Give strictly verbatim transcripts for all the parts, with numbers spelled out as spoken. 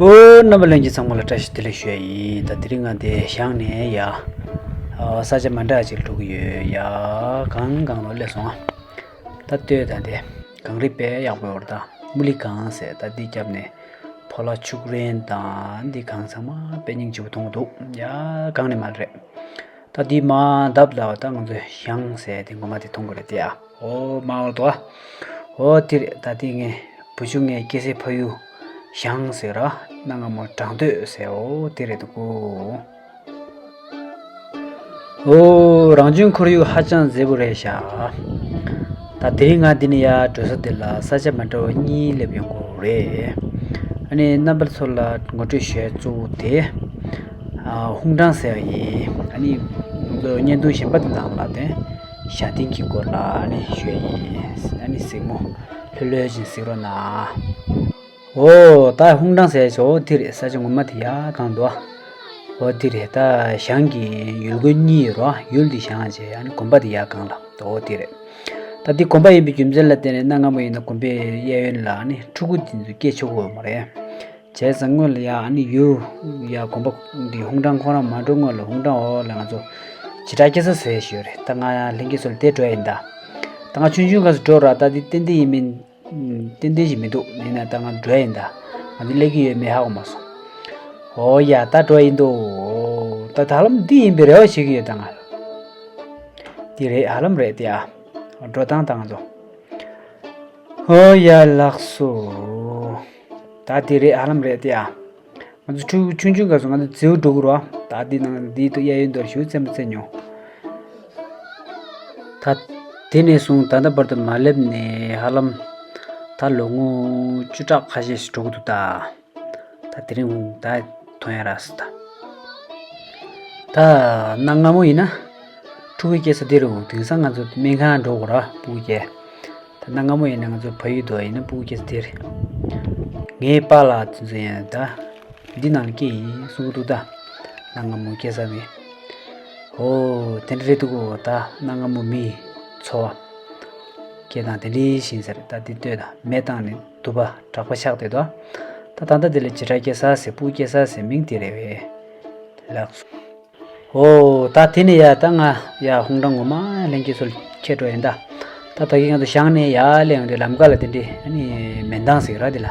ཨོ། རྣམ་པ་ལྷན་རྒྱས་ཚང་མ་ལ་བཀྲ་ཤིས་བདེ་ལེགས་ཞུ་ཡ་ཡིན། ད་དེ་རིང་ང་འདི་ཞང་ནས་ཡ། ཨ། ས་ཆ་མ་འདྲ་ཅིག་འགྲོ་གི་ཡོད་ཡ། གངས་གངས་ལོ་སླེབས་སོང་ཨ། ད་ལྟོས་ད་འདི་གངས་རི་དཔེ་ཡག་པོ་ཡོད་རེད། ད་དམུ་ལི་གངས་ཟེར། ད་འདི་རྒྱབ་ནས་ཕོ་ལ་ཆུ་ཀུ་རེན་དང་འདི་གངས་ཚང་མ་དཔེ་སྙིང་རྗེ་པོ་མཐོང་གི་འདུག་ཡ། གངས་ནས་མར་རེད། ད་འདི་མར་འདབས་ལ་ད་ང་ཚོ་ཞང་ཟེར་དེ་ངོ་མ་དེ་མཐོང་གི་རེད་དེ་ཡ། ཨོ་མར་འོར་དོ། ཨོ་དེ་རེད། ད་དེ་ངའི་བུ་ཆུང་ངའི་སྐྱེ་སའི་ཕ་ཡུལ་ཞང་ཟེར་ར། གནའ་སྔ་མོ་བྲང་སྟོད་ཟེར། ཨོ་དེ་རེད་འདུག་གོ། ཨོ་རང་བྱུང་ཁོར་ཡུག་ཧ་ཅང་མཛེས་པོ་རེད་ཤག། ད་དེ་རིང་ང་འདི་ནས་ཡར་འགྲོ་ས་འདི་ལ་ས་ཆ་མ་འདྲ་བ་གཉིས་སླེབས་ཡོང་གི་རེད། ཨ་ནི་རྣམ་པ་ཚོ་ལ་ངོ་སྤྲོད་ཞུ་ཡ་གཙོ་བོ་དེ། ཨ། ཧུང་ཀྲང་ཟེར་བ་ཡིན། ཨ་ནི་ང་ཚོ་བརྙན་ཐུང་གཞན་པ་དེ་ནང་ལ་དེ་ཞྭ་ལྡིང་གི་སྐོར་ལ་ཨ་ནི་ཞུ་ཡ་ཡིན། ཨ་ནི་གཟིགས་མོ་ལྷོད་ལྷོད་ཅིག་གཟིགས་རོགས་གནང་། ཨོ་ད་ཧུང་ཀྲང་ཟེར་ཡ་ཅིག་ཨོ་དེ་རེད། ས་ཆ་ངོ་མ་དེ་ཡར་གངས་འདུག་ཨ། ཨོ་དེ་རེད། ད་ཞང་གི་ཡུལ་སྒོ་གཉིས་ཡོད་རེད། ཡུལ་འདི་ཞང་བྱས། ཨ་ནི་དགོན་པ་དེ་ཡར་གངས་ལ། ཨོ་དེ་རེད། ད་འདི་དགོན་པ་ཡིན་པའི་རྒྱུ་མཚན་ལ་བརྟེན་ནས་གནའ་སྔ་མོ་ཡིན་ན་དགོན་པའི་གཡས་གཡོན་ལ་ཨ་ནི་ཕྲུ་གུ་དེ་ཚོ་སྐྱེ་ཆོག་གི་ཡོད་མ་རེད། བྱས་ཙང་སྔོན་ལ་ཡ་ཨ་ནི་ཡུལ་ཡ་དགོན་པ་འདི་ཧུང་ཀྲང་ཁོ་རང་མ་འགྲོ་སྔོན་ལ། ཧུང་ཀྲང་འོག་ལ་ང་ཚོ་བྱེ་བྲག་སྐྱེ་ས་ཟེར་ཞིག་ཡོད་རེད། ད་ང་ལྷན་རྒྱས་ཚོ་ལ་དེ་འགྲོ་ཡ་ཡིན་ད། ད་ང་ཆུང་ཆུང་སྐབས་སུ་འགྲོ་ར། ད་འདི་ཏན་ཏན་ཡིན་མིན་ཏན་ཏན་ཞིག་མི་འདུག། ཡིན་ན་ད་ང་འགྲོ་ཡ་ཡིན་ད། ང་ཚོ་སླེབས་ཀྱི་ཡོད་མེད་ཧ་གོ་མ་སོང་། ཨོ་ཡ་ད་འགྲོ་ཡ་ཡིན་འདུག། ད་ད་ཧ་ལམ་འདི་ཡིན་པའི་རེ་བ་བྱེད་ཀྱི་ཡོད་ད་ང་། འདི་རེད། ཧ་ལམ་རེད་དེ་ཨ། འགྲོ་སྟངས་ད་ང་ཚོ། ཨོ་ཡ་ལགས་སོ། ད་འདི་རེད། ཧ་ལམ་རེད་དེ་ཨ། ང་ཚོ་ཆུང་ཆུང་ཆུང་སྐབས་སུ་ང་ཚོ་རྫིའུ་འགྲོ་གི་རེད་བ། ད་འདི་ནང་འདི་ཏུ་གཡས་གཡོན་དུ་ཞུ་རྩེད་མོ་རྩེ་མྱོང་། ད་དེ་ནས་བཟུང་ད་ལྟ་བར་དུ་མ་སླེབས་ནས་ཧ་ལམ་ད་ལོ་ངོ་བཅུ་ཕྲག་ཁ་ཤས་ཤིག་འགྲོ་གི་འདུག་ད། ད་དེ་རིང་ད་ཐོན་ཡ་རག་སོང་ད། ད་གནའ་སྔ་མོ་ཡིན་ན་ཕྲུ་གུ་སྐྱེ་ས་འདི་རུ་དེང་སང་ང་ཚོ་སྨན་ཁང་འགྲོ་དགོས་ར། ཕྲུ་གུ་སྐྱེ། ད་གནའ་སྔ་མོ་ཡིན་ན་ང་ཚོ་ཕ་ཡུལ་དུ་ཡིན་ན་ཕྲུ་གུ་སྐྱེ་ས་དེ་རེད། ངའི་པཱ་ལགས་དེ་ཚོ་ཡིན་ད། འདི་ནང་ལ་སྐྱེས་ཡིན་གསུང་གི་འདུག་ད། གནའ་སྔ་མོ་སྐྱེ་ས་ནི། ཨོ་དེ་འདྲ་རེད་འདུག་གོ། ད་གནའ་སྔ་མོ་མིའི་འཚོ་བ་སྐྱེ་སྟངས་དེ་འདྲའི་ཞིག་ཟེར། ད་འདི་ལྟོས་དང་མེ་བཏང་ནས་དུ་བ་གྲགས་པ་ཆགས་བསྡད་དོ། ད་ད་ལྟ་འདི་ལ་བྱེ་བྲག་སྐྱེ་ས་ཟེར། ཕྲུ་གུ་སྐྱེ་ས་ཟེར་མིང་དེ་རེད་པས། ལགས་སོ། ཨོ་ད་དེ་ནས་ཡ་ད་ང་ཡ་ཧུང་ཀྲང་ངོ་མ་ལྷན་རྒྱས་ཚོ་ལ་ཁྱེར་འགྲོ་ཡིན་ད། ད་ད་གིན་ང་ཚོ་ཞང་ནས་ཡར་སླེབས་ཡོང་དུས་ལམ་ཁ་ལ་དེ་འདྲའི་ཨ་ནི་མེ་མདའ་ཟེར་ར། དེ་ལ་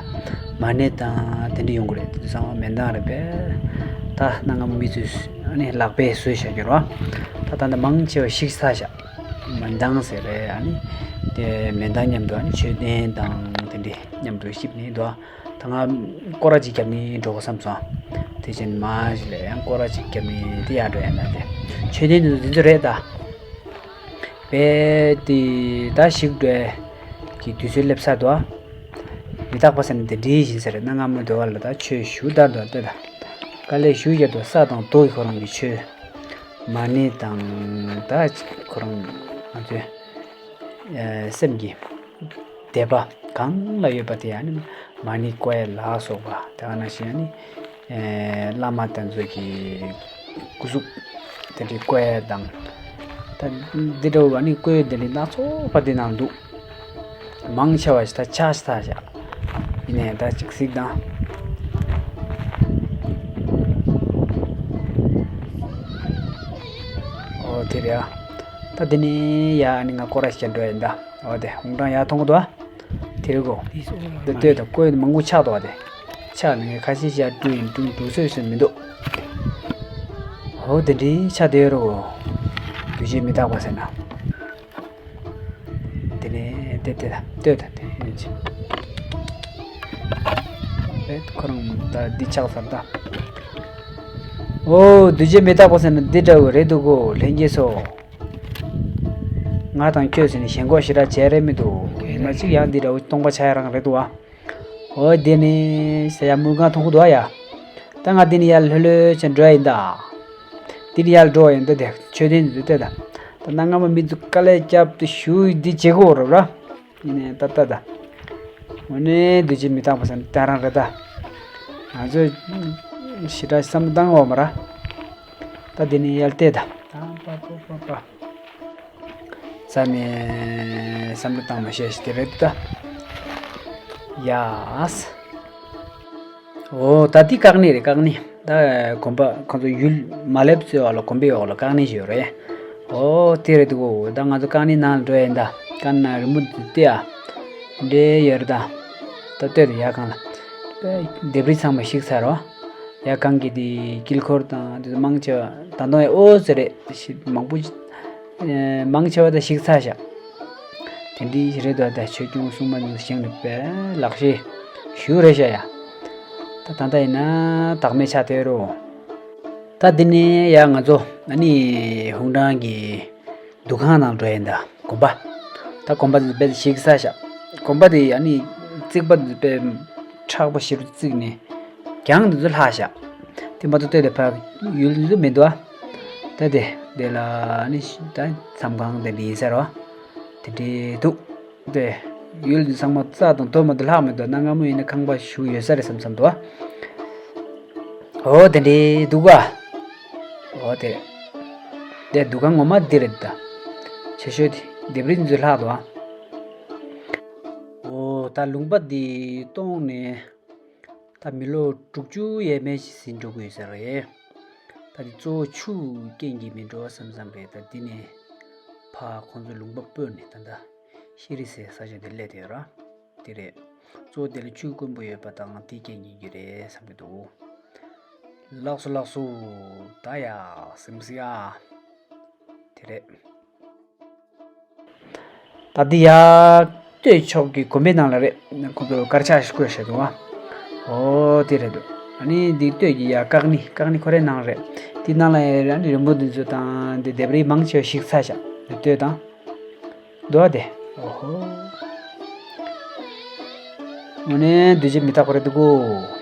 མ་ཎི་དང་དེ་འདྲ་ཡོང་གི་རེད། དེ་ཚང་མ་མེ་མདའ་རེད་པས། ད་གནའ་སྔ་མོ་མི་ཚོས་ཨ་ནི་ལག་པས་བཟོས་བཞག་གི་རེད་བ། ད་ད་ལྟ་མང་ཆེ་བ་བཤིག་ཚར་བཞག། མེ་མདའ་ཟེར་རེད། ཨ་ནི་དེ་མེ་མདའ་མཉམ་དུ་ཨ་ནི་མཆོད་རྟེན་དང་དེ་འདྲའི་མཉམ་དུ་བཤིག་ནས་འདུག། ད་ང་སྐོར་ར་ཅིག་བརྒྱབ་ནས་འགྲོ་དགོས་བསམ་སོང་། དེ་བཞིན་མ་ཞིག་ལ་ཡང་སྐོར་ར་ཅིག་བརྒྱབ་ནས་དེ་ཡར་འགྲོ་ཡ་ན་དེ། མཆོད་རྟེན་དེ་ཚོ་འདི་ཚོ་རེད་ད། དཔེ་དེ་ད་ཞིག་འགྲོ་གི་དུས་ཚོད་སླེབས་ཚར་འདུག། མི་རྟག་པ་ཟེར་ན་དེ་འདྲའི་ཡིན་ས་རེད། གནའ་སྔ་མོ་འདི་བ་ལ་ད་ཆོས་ཞུ་དར་འདུག་ལྟ་ད། དཀའ་ལས་ཞུ་རྒྱབ་འདུག། ས་དང་རྡོ་གི་ཁོ་རང་གི་ཆོས། མ་ཎི་དང་ད་ཁོ་རང་ང་ཚོའི་སེམས་ཀྱི་དད་པ་གང་ལ་ཡོད་པ་དེ་ཨ་ནི་མ་ཎི་བསྐོར་ཡ་ལ་སོགས་པ། དེ་ག་ནང་བཞིན་ཨ་ནི་བླ་མ་དེ་ཚོ་གི་སྐུ་གཟུགས་དེ་འདྲའི་བསྐོར་ཡ་དང་། ད་འདི་འདྲ་བོ་ཨ་ནི་བསྐོར་ཡ་དེ་འདྲའི་སྣ་ཚོགས་པ་འདི་ནང་འདུག། མང་ཆེ་བ་ཞིག་ད་ཆགས་ཤི་ཐག་བཞག། ཡིན་ནའི་ད་ཅིག་གཟིགས་དང་། ཨོ་དེ་རེད་ཨ། ད་དེ་ནས་ཡ་ཨ་ནི་ང་སྐོར་ར་ཞིག་འགྲོ་ཡ་ཡིན་ད། ཨོ་དེ་ཧུང་ཀྲང་ཡ་མཐོང་གི་འདུག་ཨ། དེ་རེད་གོ། འདི་ལྟོས་དང་བསྐོར་མང་པོ་ཆགས་འདུག་ཨ། དེ་ཆགས་ནས་ངས་ཁ་ཤས་ཤིག་ཡ་འགྲོ་ཡིན། འགྲོ་འགྲོ་ཚོད་ཟེར་མི་འདུག། ཨོ་དེ་འདྲའི་ཆགས་བསྡད་ཡོད་རེད་གོ། འདུས་བྱས་མི་རྟག་པ་ཟེར་ན། དེ་ནས་དེ་དེ་དང་ལྟོས་དང་དེ་ཡིན་ཅི། ཨེ་ཁོ་རང་ད་འདི་ཆགས་ཚར་ད། ཨོ་འདུས་བྱས་མི་རྟག་པ་ཟེར་ན་འདི་འདྲ་བོ་རེད་འདུག་གོ་ལྷན་རྒྱས་ཚོ། ང་དང་ཁྱོད་ཟེར་ནས་ཞེན་ཁོག་ཞེ་དྲག་བྱས་རེད་མི་འདུག། ཡིན་ན་ཅིག་ཡང་འདི་འདྲ་བོ་སྟོང་པ་ཆགས་ཡ་རང་རེད་འདུག་ཨ། ཨོ་དེ་ནས་ས་ཡ་དམུ་སྒང་མཐོང་གི་འདུག་ཨ་ཡ། ད་ང་འདི་ནས་ཡར་ལྷོད་ལྷོད་བྱས་འགྲོ་ཡ་ཡིན་ད། འདི་ནས་ཡར་འགྲོ་བ་ཡིན་ད། དེ་མཆོད་རྟེན་འདི་ལྟོས་ད། ད་གནའ་སྔ་མོ་མི་ཚོ་དཀའ་ལས་བརྒྱབ་སྟེ་ཞུ་འདི་བྱེད་དགོས་རེད་ར། ཡིན་ནའི་ད་ལྟ་ད། དངོས་གནས་འདུས་བྱས་མི་རྟག་པ་ཟེར་ན་དེ་རང་རེད་ད། ང་ཚོས་ཞེ་དྲག་བསམ་བློ་བཏང་འོག་མ་ར། ད་འདི་ནས་ཡར་ལྟོས་ད། ད་པ་པ་པ་པ། རྩ་ནས་བསམ་བློ་བཏང་མ་ཤེས་ཤིག་དེ་རེད་ད། ཡ། ཨོ་ད་འདི་བཀག་ནི་རེད། བཀག་ནི་ད་གོམ་པ་ཁོང་ཚོ་ཡུལ་མ་སླེབས་ཚེ་བ་ལ་གོམ་པའི་འོག་ལ་བཀག་ནི་ཞིག་ཡོད་རེད། ཨོ་དེ་རེད་འདུག་གོ། ད་ང་ཚོ་བཀག་ནི་ནང་ལ་འགྲོ་ཡིན། ད་བཀག་ནི་ནང་རི་མོ་འདི་ལྟོས་ཨ། འདྲེ་ཡོད་རེད། ད་ད་ལྟོས་དེ་ཡར་སྒང་ལ་ལྡེབས་རིས་ཚང་མ་ཞིག་ཚར་རོ། ཡར་སྒང་གི་དེ་དཀྱིལ་འཁོར་དང་དེ་ཚོ་མང་ཆེ་བ་ད་དུང་ཨོ་ཙི་རེད། ཞིག་མང་པོ་ཨེ་མང་ཆེ་བ་ད་ཞིག་ཚར་ཤག་དེ་འདྲའི་རེད་དོ། ད་ཆོས་སྐྱོང་སྲུང་མ་འདི་བཞེངས་ནས་དཔེ་ལག་ཤེས་ཞུ་རེད་ཤག་ཡ། ད་ད་ལྟ་ཡིན་ན་བདག་མེད་ཆགས་བསྡད་རོ། ད་འདི་ནས་ཡ་ང་ཚོ་ཨ་ནི་ཧུང་ཀྲང་གི་འདུ་ཁང་ནང་འགྲོ་ཡིན། ད་དགོན་པ། ད་དགོན་པ་འདི་དཔེ་ཞིག་ཚར་ཤག་དགོན་པ་དེ་ཨ་ནི་རྩིག་པ་འདི་དཔེ་མཁྲེགས་པོ་ཞེ་པོ་བརྩིགས་ནས་གྱང་འདི་ཚོ་ལྷག་ཤག་དེ་མ་གཏོགས་ལྟོས་དེ་ཕར་ཡུལ་འདི་ཚོ་མི་འདུག་ཨ། ད་དེ་དེ་ལ་ནི་ད་མཚམས་ཁང་དེ་འདྲ་ཡིན་ས་རེད་བ། དེ་འདྲ་འདུག་དེ་ཡུལ་འདི་ཚང་མ་རྩྭ་དང་དོ་མ་འདི་ལྷག་མི་འདུག་སྔ་མོ་ཡིན་ན་ཁང་པ་བཞུགས་ཡོད་ས་རེད་བསམ་བསམ་འདུག་ཨ། ཨོ་དེ་འདྲ་འདུག་ག་ཨོ་དེ་རེད། དེ་འདུ་ཁང་ངོ་མ་འདི་རེད་ད། ཆེ་ཤོས་དེ་ལྡེབས་རིས་འདི་ཚོ་ལྷག་འདུག་ཨ། ཨོ་ད་ལུང་པ་འདི་སྟོངས་ནས་ད་མི་ལོ་དྲུག་ཅུ་ཡས་མས་ཤིག་ཟིན་འགྲོ་གི་ཡོད་ས་རེད། ད་འདི་གཙོ་བོ་ཆུ་རྐྱེན་གྱིས་མིན་འགྲོ་བསམ་བསམ་རེད། ད་འདི་ནས་ཕ་ཁོང་ཚོ་ལུང་པ་སྤོས་ནས་ད་ལྟ་ཤེས་རིག་ཟེར་ས་ཆ་འདི་སླེབས་བསྡད་ཡོད་ར། དེ་རེད། གཙོ་བོ་དེ་ལ་ཆུ་དཀོན་པོ་ཡོད་པ་དང་དེའི་རྐྱེན་ཡིན་རྒྱུ་རེད་བསམ་གྱི་འདུག་ལགས་སོ་ལགས་སོ། ད་ཡ་སེམས་སི་ཡ། དེ་རེད། ད་འདི་ཡ་སྟོད་ཕྱོགས་ཀྱི་དགོན་པའི་ནང་ལ་རེད། ཁོ་ཚོ་དཀར་ཆག་ཞིག་བཀོད་བཞག་འདུག་ཨ། ཨོ་དེ་རེད་འདུག་ཨ་ནི་འདི་སྟོད་ཀྱི་ཡ་བཀག་ནི་བཀག་ནི་ཁོ་རའི་ནང་རེད། འདི་ནང་ལ་ཡ་ཨ་ནི་རི་མོ་འདི་ཚོ་དང་འདི་ལྡེབས་རིས་མང་ཆེ་བ་ཞིག་ཚར་བཞག་འདི་སྟོད་དང་། འདུག་ཨ་དེ། ཨོ་ཧོ། དངོས་གནས་འདུས་བྱས་མི་རྟག་པ་རེད་འདུག་གོ།